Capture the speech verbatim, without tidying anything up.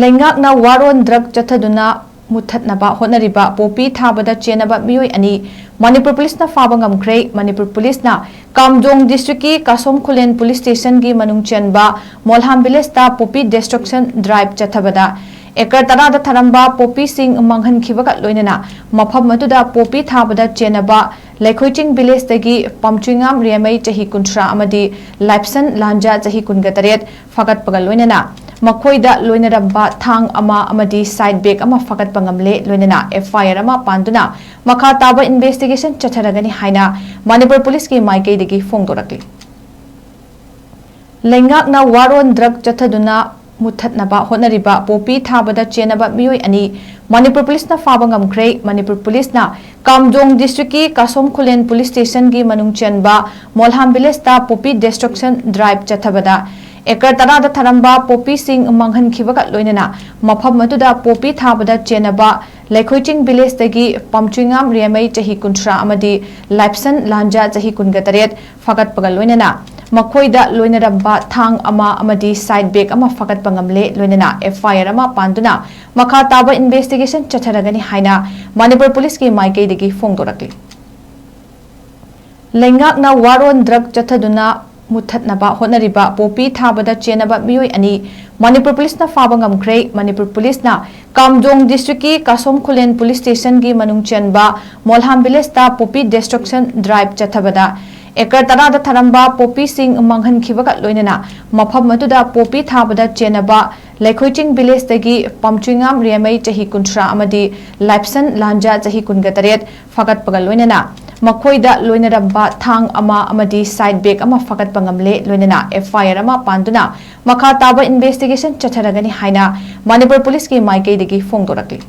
ꯂꯩꯉꯥꯛꯅ ꯋꯥꯔꯣꯟ ꯗ꯭ꯔꯒ ꯆꯠꯊꯗꯨꯅ ꯃꯨꯠꯊꯠꯅꯕ ꯍꯣꯠꯅꯔꯤꯕ ꯄꯣꯄꯤ ꯊꯥꯕꯗ ꯆꯦꯟꯅꯕ ꯃꯤꯑꯣꯏ ꯑꯅꯤ ꯃꯅꯤꯄꯨꯔ ꯄꯨꯂꯤꯁꯅ ꯐꯥꯕ ꯉꯝꯈ꯭ꯔꯦ꯫ ꯃꯅꯤꯄꯨꯔ ꯄꯨꯂꯤꯁꯅ ꯀꯥꯝꯖꯣꯡ ꯗꯤꯁꯇ꯭ꯔꯤꯛꯀꯤ ꯀꯥꯁꯣꯝ ꯈꯨꯂꯦꯟ ꯄꯨꯂꯤꯁ ꯁ꯭ꯇꯦꯁꯟꯒꯤ ꯃꯅꯨꯡ ꯆꯟꯕ ꯃꯣꯜꯍꯥꯝ ꯚꯤꯂꯦꯖꯇ ꯄꯣꯄꯤ ꯗꯤꯁꯇ꯭ꯔꯛꯁꯟ ꯗ꯭ꯔꯥꯏꯚ ꯆꯠꯊꯕꯗ ꯑꯦꯀꯔ ꯇꯔꯥꯗ ꯊꯥꯔꯝꯕ ꯄꯣꯄꯤꯁꯤꯡ ꯃꯥꯡꯍꯟꯈꯤꯕꯒ ꯂꯣꯏꯅꯅ ꯃꯐꯝ ꯑꯗꯨꯗ ꯄꯣꯄꯤ ꯊꯥꯕꯗ ꯆꯦꯟꯅꯕ ꯂꯩꯈꯣꯏꯆꯤꯡ ꯚꯤꯂꯦꯖꯇꯒꯤ ꯄꯝꯆꯨꯏꯉꯥꯝ ꯔꯦꯃꯩ ꯆꯍꯤ ꯀꯨꯟꯊ꯭ꯔꯥ ꯑꯃꯗꯤ ꯂꯥꯏꯞꯁꯟ ꯂꯥꯟꯖꯥ ꯆꯍꯤ ꯀꯨꯟꯒ ꯇꯔꯦꯠ ꯐꯥꯒꯠꯄꯒ ꯂꯣꯏꯅꯅ ꯃꯈꯣꯏꯗ ꯂꯣꯏꯅꯔꯝꯕ ꯊꯥꯡ ꯑꯃ ꯑꯃꯗꯤ ꯁꯥꯏꯠ ꯕꯦꯒ ꯑꯃ ꯐꯥꯒꯠꯄ ꯉꯝꯂꯦ꯫ ꯂꯣꯏꯅꯅ ꯑꯦꯐ ꯑꯥꯏ ꯑꯥꯔ ꯑꯃ ꯄꯥꯟꯗꯨꯅ ꯃꯈꯥ ꯇꯥꯕ ꯏꯟꯚꯦꯁꯇꯤꯒꯦꯁꯟ ꯆꯠꯊꯔꯒꯅꯤ ꯍꯥꯏꯅ ꯃꯅꯤꯄꯨꯔ ꯄꯨꯂꯤꯁꯀꯤ ꯃꯥꯏꯀꯩꯗꯒꯤ ꯐꯣꯡꯗꯣꯔꯛꯂꯤ꯫ ꯂꯩꯉꯥꯛꯅ ꯋꯥꯔꯣꯟ ꯗ꯭ꯔꯒ ꯆꯠꯊꯗꯨꯅ ꯃꯨꯠꯊꯠꯅꯕ ꯍꯣꯠꯅꯔꯤꯕ ꯄꯣꯄꯤ ꯊꯥꯕꯗ ꯆꯦꯟꯅꯕ ꯃꯤꯑꯣꯏ ꯑꯅꯤ ꯃꯅꯤꯄꯨꯔ ꯄꯨꯂꯤꯁꯅ ꯐꯥꯕ ꯉꯝꯈ꯭ꯔꯦ꯫ ꯃꯅꯤꯄꯨꯔ ꯄꯨꯂꯤꯁꯅ ꯀꯥꯝꯖꯣꯡ ꯗꯤꯁꯇ꯭ꯔꯤꯛꯀꯤ ꯀꯥꯁꯣꯝ ꯈꯨꯂꯦꯟ ꯄꯨꯂꯤꯁ ꯁ꯭ꯇꯦꯁꯟꯒꯤ ꯃꯅꯨꯡ ꯆꯟꯕ ꯃꯣꯜꯍꯥꯝ ꯚꯤꯂꯦꯖꯇ ꯄꯣꯄꯤ ꯗꯤꯁꯇ꯭ꯔꯛꯁꯟ ꯗ꯭ꯔꯥꯏꯚ ꯆꯠꯊꯕꯗ ꯑꯦꯀꯔ ꯇꯔꯥꯗ ꯊꯥꯔꯝꯕ ꯄꯣꯄꯤꯁꯤꯡ ꯃꯥꯡꯍꯟꯈꯤꯕꯒ ꯂꯣꯏꯅꯅ ꯃꯐꯝ ꯑꯗꯨꯗ ꯄꯣꯄꯤ ꯊꯥꯕꯗ ꯆꯦꯟꯅꯕ ꯂꯩꯈꯣꯏꯆꯤꯡ ꯚꯤꯂꯦꯖꯇꯒꯤ ꯄꯝꯆꯨꯏꯉꯥꯝ ꯔꯦꯃꯩ ꯆꯍꯤ ꯀꯨꯟꯊ꯭ꯔꯥ ꯑꯃꯗꯤ ꯂꯥꯏꯞꯁꯟ ꯂꯥꯟꯖꯥ ꯆꯍꯤ ꯀꯨꯟꯒ ꯇꯔꯦꯠ ꯐꯥꯒꯠꯄꯒ ꯂꯣꯏꯅꯅ ꯃꯈꯣꯏꯗ ꯂꯣꯏꯅꯔꯝꯕ ꯊꯥꯡ ꯑꯃ ꯑꯃꯗꯤ ꯁꯥꯏꯠ ꯕꯦꯒ ꯑꯃ ꯐꯥꯒꯠꯄ ꯉꯝꯂꯦ꯫ ꯂꯣꯏꯅꯅ ꯑꯦꯐ ꯑꯥꯏ ꯑꯥꯔ ꯑꯃ ꯄꯥꯟꯗꯨꯅ ꯃꯈꯥ ꯇꯥꯕ ꯏꯟꯚꯦꯁꯇꯤꯒꯦꯁꯟ ꯆꯠꯊꯔꯒꯅꯤ ꯍꯥꯏꯅ ꯃꯅꯤꯄꯨꯔ ꯄꯨꯂꯤꯁꯀꯤ ꯃꯥꯏꯀꯩꯗꯒꯤ ꯐꯣꯡꯗꯣꯔꯛꯂꯤ꯫ ꯂꯩꯉꯥꯛꯅ ꯋꯥꯔꯣꯟ ꯗ꯭ꯔꯒ ꯆꯠꯊꯗꯨꯅ ꯃꯨꯠꯊꯠꯅꯕ ꯍꯣꯠꯅꯔꯤꯕ ꯄꯣꯄꯤ ꯊꯥꯕꯗ ꯆꯦꯟꯅꯕ ꯃꯤꯑꯣꯏ ꯑꯅꯤ ꯃꯅꯤꯄꯨꯔ ꯄꯨꯂꯤꯁꯅ ꯐꯥꯕ ꯉꯝꯈ꯭ꯔꯦ꯫ ꯃꯅꯤꯄꯨꯔ ꯄꯨꯂꯤꯁꯅ ꯀꯥꯝꯖꯣꯡ ꯗꯤꯁꯇ꯭ꯔꯤꯛꯀꯤ ꯀꯥꯁꯣꯝ ꯈꯨꯂꯦꯟ ꯄꯨꯂꯤꯁ ꯁ꯭ꯇꯦꯁꯟꯒꯤ ꯃꯅꯨꯡ ꯆꯟꯕ ꯃꯣꯜꯍꯥꯝ ꯚꯤꯂꯦꯖꯇ ꯄꯣꯄꯤ ꯗꯤꯁꯇ꯭ꯔꯛꯁꯟ ꯗ꯭ꯔꯥꯏꯚ ꯆꯠꯊꯕꯗ ꯑꯦꯀꯔ ꯇꯔꯥꯗ ꯊꯥꯔꯝꯕ ꯄꯣꯄꯤꯁꯤꯡ ꯃꯥꯡꯍꯟꯈꯤꯕꯒ ꯂꯣꯏꯅꯅ ꯃꯐꯝ ꯑꯗꯨꯗ ꯄꯣꯄꯤ ꯊꯥꯕꯗ ꯆꯦꯟꯅꯕ ꯂꯩꯈꯣꯏꯆꯤꯡ ꯚꯤꯂꯦꯖꯇꯒꯤ ꯄꯝꯆꯨꯏꯉꯥꯝ ꯔꯦꯃꯩ ꯆꯍꯤ ꯀꯨꯟꯊ꯭ꯔꯥ ꯑꯃꯗꯤ ꯂꯥꯏꯞꯁꯟ ꯂꯥꯟꯖꯥ ꯆꯍꯤ ꯀꯨꯟꯒ ꯇꯔꯦꯠ ꯐꯥꯒꯠꯄꯒ ꯂꯣꯏꯅꯅ ꯃꯈꯣꯏꯗ ꯂꯣꯏꯅꯔꯝꯕ ꯊꯥꯡ ꯑꯃ ꯑꯃꯗꯤ ꯁꯥꯏꯠ ꯕꯦꯒ ꯑꯃ ꯐꯥꯒꯠꯄ ꯉꯝꯂꯦ꯫ ꯂꯣꯏꯅꯅ ꯑꯦꯐ ꯑꯥꯏ ꯑꯥꯔ ꯑꯃ ꯄꯥꯟꯗꯨꯅ ꯃꯈꯥ ꯇꯥꯕ ꯏꯟꯚꯦꯁꯇꯤꯒꯦꯁꯟ ꯆꯠꯊꯔꯒꯅꯤ ꯍꯥꯏꯅ ꯃꯅꯤꯄꯨꯔ ꯄꯨꯂꯤꯁꯀꯤ ꯃꯥꯏꯀꯩꯗꯒꯤ ꯐꯣꯡꯗꯣꯔꯛꯂꯤ꯫